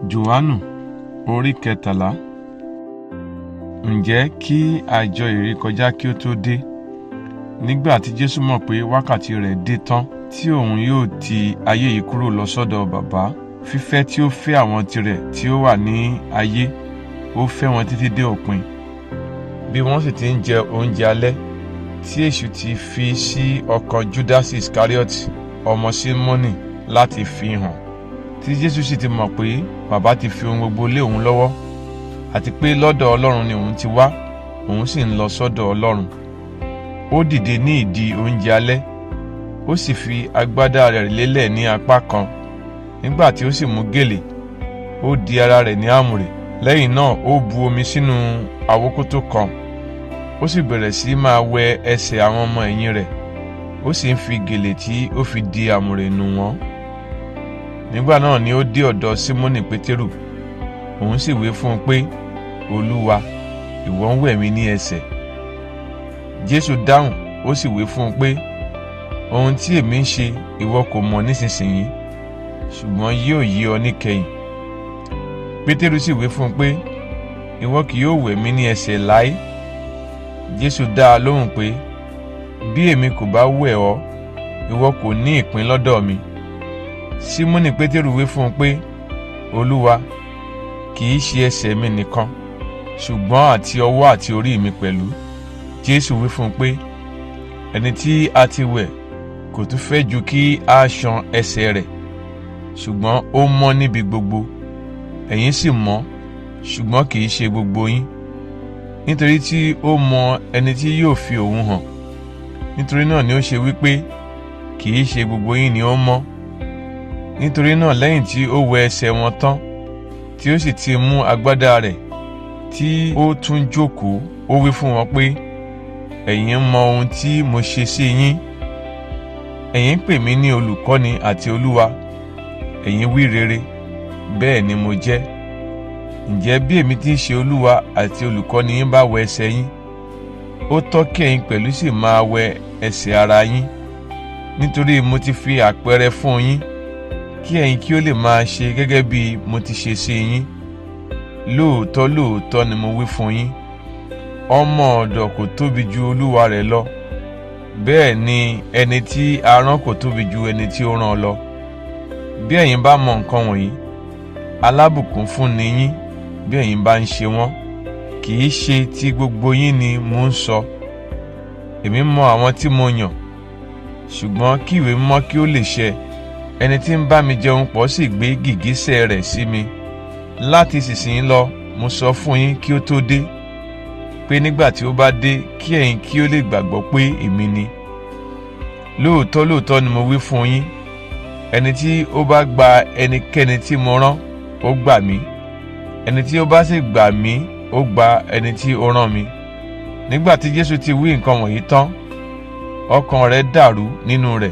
Jòhánù orí 13. Ǹjẹ́ kí àjọ ìrékọjá kí ó tó dé, nígbà tí Jésù mọ̀ pé wákàtí rẹ̀ dé tán tí òun yóò ti ayé yìí kúrò lọ sọ́dọ̀ Bàbá, fífẹ́ tí ó fẹ́ àwọn tirẹ̀ tí ó wà ní ayé, ó fẹ́ wọn títí dé òpin. Bí wọ́n sì ti ń jẹ oúnjẹ alẹ́, tí èṣù ti fi sí ọkàn Júdásì Iscariot, ọmọ Símónì, láti fi hàn, tí Jésù sì ti mọ̀ pé Bàbá ti fi ohun gbogbo lé òun lọ́wọ́, àti pé lọ́dọ̀ Ọlọ́run ni òun ti wá, òun sì ń lọ sọ́dọ̀ Ọlọ́run. Ó dìde ní ìdí oúnjẹ alẹ́, ó sì fi agbádá rẹ̀ lélẹ̀ ní apá kan. Nígbà tí ó sì mú gèlè, ó di ara rẹ̀ ní àmùrè. Lẹ́yìn náà ó bu omi sínú àwokòtò kan, ó sì bẹ̀rẹ̀ sí máa wẹ ẹsẹ̀ àwọn ọmọ ẹ̀yìn rẹ̀, ó sì ń fi gèlè tí ó fi di àmùrè nù wọ́n. Nígbà náà ni ó dé ọ̀dọ̀ Símónì Pétérù. Òun sì wí fún un pé, Olúwa, ìwọ ń wẹ̀ mí ní ẹsẹ̀. Jésù dáhùn, ó sì wí fún un pé, ohun tí èmi ń ṣe ìwọ kò mọ̀ nísinsìnyí, ṣùgbọ́n yóò yé ọ níkẹyìn. Pétérù sì wí fún un pé, ìwọ kì yóò wẹ̀ mí ní ẹsẹ̀ láé. Jésù dá a lóhùn pé, bí èmi kò bá wẹ̀ ọ́, ìwọ kò ní ìpín lọ́dọ̀ mi. Símónì Pétérù wí fún un pé, Olúwa, kì í ṣe ẹsẹ̀ mi nìkan, ṣùgbọ́n àti ọwọ́ àti orí mi pẹ̀lú. Jésù wí fún un pé, ẹni tí a ti wẹ̀ kò tún fẹ́ ju kí a ṣan ẹsẹ̀ rẹ̀, ṣùgbọ́n ó mọ́ níbi gbogbo. Ẹ̀yin sì mọ́, ṣùgbọ́n kì í ṣe gbogbo yín. Nítorí tí ó mọ ẹni tí yóò fi òun hàn. Nítorí náà ni ó ṣe wí pé, kì í ṣe gbogbo yín ni ó mọ́. Nítorí náà lẹ́yìn tí ó wẹ ẹsẹ̀ wọn tán, tí ó sì ti mú agbádá rẹ̀, tí ó tún jókòó, ó wí fún wọn pé, ẹ̀yin mọ ohun tí mo ṣe sí yín. Ẹ̀yin ń pè mí ní olùkọ́ni àti olúwa, ẹ̀yin wí rere, bẹ́ẹ̀ ni mo jẹ́. Ǹjẹ́ bí èmi tí ń ṣe olúwa àti olùkọ́ni yín bá wẹ ẹsẹ̀ yín, ó tọ́ kí ẹ̀yin pẹ̀lú sì máa wẹ ẹsẹ̀ ara yín. Nítorí mo ti fi àpẹẹrẹ fún yín, kí ẹ̀yin kí ó lè máa ṣe gẹ́gẹ́ bí mo ti ṣe sí yín. Lóòótọ́ lóòótọ́ ni mo wí fún yín, ọmọ ọ̀dọ̀ kò tóbi ju olúwa rẹ̀ lọ, bẹ́ẹ̀ ni ẹni tí a rán kò tóbi ju ẹni tí ó rán lọ. Bí ẹ̀yin bá mọ nǹkan wọ̀nyí, alábùkún fún ni yín bí ẹ̀yin bá ń ṣe wọ́n. Kì í ṣe ti gbogbo yín ni mo ń sọ. Èmi mọ àwọn tí mo yàn, ṣùgbọ́n kí ìwé mímọ́ kí ó lè ṣẹ, ẹni tí ń bá mi jẹun pọ̀ sì gbé gìgísẹ̀ rẹ̀ sí mi. Láti ìsinsìnyí lọ, mo sọ fún yín kí ó tó dé, pé nígbà tí ó bá dé, kí ẹ̀yin kí ó lè gbàgbọ́ pé èmi ni. Lóòótọ́ lóòótọ́ ni mo wí fún yín, ẹni tí ó bá gba ẹnikẹ́ni tí mo rán, ó gbà mí. Ẹni tí ó bá sì gbà mí, ó gba ẹni tí ó rán mi. Nígbà tí Jésù ti wí nǹkan wọ̀nyí tán, ọkàn rẹ̀ dàrú nínú rẹ̀,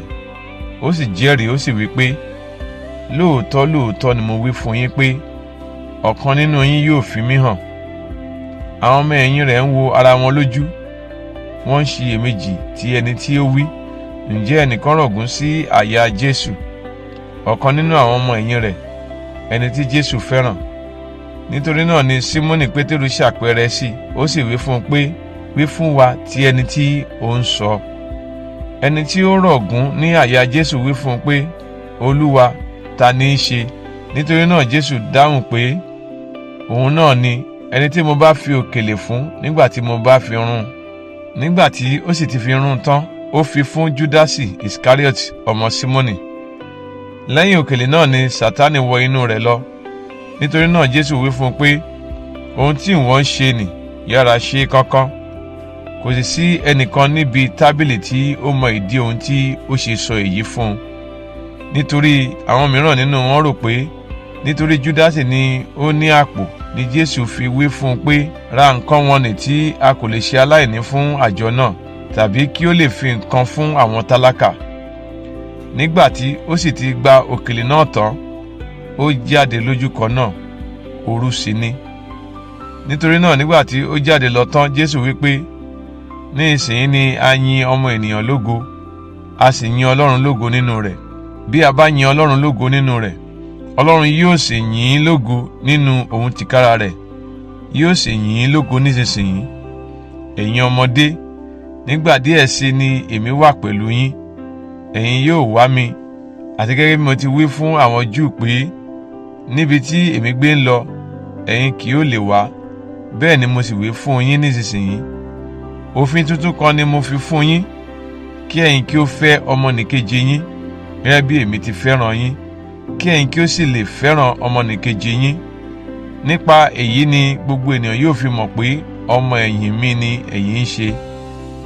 ó sì jẹ́rìí, ó sì wí pé, lóòótọ́ lóòótọ́ ni mo wí fún yín pé, ọ̀kan nínú yín yóò fi mí hàn. Àwọn ọmọ ẹ̀yìn rẹ̀ ń wo ara wọn lójú, wọ́n ń ṣiyèméjì ti ẹni tí ó wí. Ǹjẹ́ ẹnìkan rọ̀gùn sí àyà Jésù, ọ̀kan nínú àwọn ọmọ ẹ̀yìn rẹ̀, ẹni tí Jésù fẹ́ràn. Nítorí náà ni Símónì Pétérù ṣàpẹẹrẹ sí, ó sì wí fún un pé, wí fún wa ti ẹni tí ó ń sọ. Ẹni tí ó rọ̀gùn ní àyà Jésù wí fún un pé, Olúwa, ta ní í ṣe? Nítorí náà Jésù dáhùn pé, òun náà ni ẹni tí mo bá fi òkèlè fún nígbà tí mo bá fi rún. Nígbà tí ó sì ti fi rún tán, ó fi fún Júdásì Iscariot, ọmọ Símónì. Lẹ́yìn òkèlè náà ni Sátánì wọ inú rẹ̀ lọ. Nítorí náà Jésù wí fún un pé, ohun tí ìwọ ń ṣe nì, yára ṣe kánkán. Kò sì sí ẹnìkan níbi tábìlì tí ó mọ ìdí ohun tí ó ṣe sọ èyí fún un. Nítorí àwọn mìíràn nínú wọn rò pé nítorí Júdásì ni ó ní àpò ni Jésù fi wí fún un pé, ra nǹkan wọ̀nnì tí a kò lè ṣe aláìní fún àjọ náà, tàbí kí ó lè fi nǹkan fún àwọn tálákà. Nígbà tí ó sì ti gba òkèlè náà tán, ó jáde lójú kan náà, òru sì ni. Nítorí náà nígbà tí ó jáde lọ tán, Jésù wí pé, ní ìsinyìí ni a yin ọmọ ènìyàn lógo, a sì yin Ọlọ́run lógo nínú rẹ̀. Bí a bá yin Ọlọ́run lógo nínú rẹ̀, Ọlọ́run yóò sì yìn ín lógo nínú òun tìkára rẹ̀, yóò sì yìn ín lógo nísinsìnyí. Ẹ̀yin ọmọdé, nígbà díẹ̀ sí ni èmi wà pẹ̀lú yín. Ẹ̀yin yóò wá mi, àti gẹ́gẹ́ bí mo ti wí fún àwọn Júù pé, níbi tí èmi gbé ń lọ, ẹ̀yin kì yóò lè wá, bẹ́ẹ̀ ni mo sì wí fún yín nísinsìnyí. Òfin tuntun kan ni mo fi fún yín, kí ẹ̀yin kí ó fẹ́ ọmọnìkejì yín gẹ́gẹ́ bí èmi ti fẹ́ràn yín, kí ẹ̀yin kí ó sì lè fẹ́ràn ọmọnìkejì yín. Nípa èyí ni gbogbo ènìyàn yóò fi mọ̀ pé ọmọ ẹ̀yìn mi ni ẹ̀yin ń ṣe,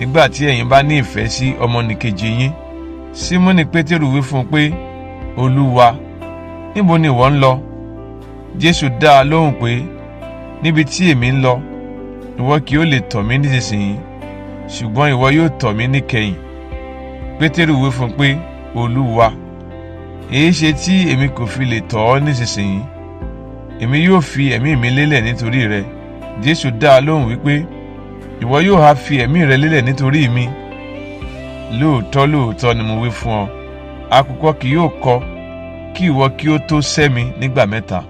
nígbà tí ẹ̀yin bá ní ìfẹ́ sí ọmọnìkejì yín. Símónì Pétérù wí fún un pé, Olúwa, níbo ni ìwọ ń lọ? Jésù dá a lóhùn pé, níbi tí èmi ń lọ, ìwọ kì yóò lè tọ̀ mí nísinsìnyí, ṣùgbọ́n ìwọ yóò tọ̀ mí níkẹyìn. Pétérù wí fún un pé, Olúwa, èé ṣe tí èmi kò fi lè tọ̀ ọ́ nísinsìnyí? Èmi yóò fi ẹ̀mí mi lélẹ̀ nítorí rẹ. Jésù dá a lóhùn wípé, ìwọ yóò ha fi ẹ̀mí rẹ lélẹ̀ nítorí mi? Lóòótọ́ lóòótọ́ ni mo wí fún ọ, àkùkọ kì yóò kọ kí ìwọ kí ó tó sẹ́ mi nígbà mẹ́ta.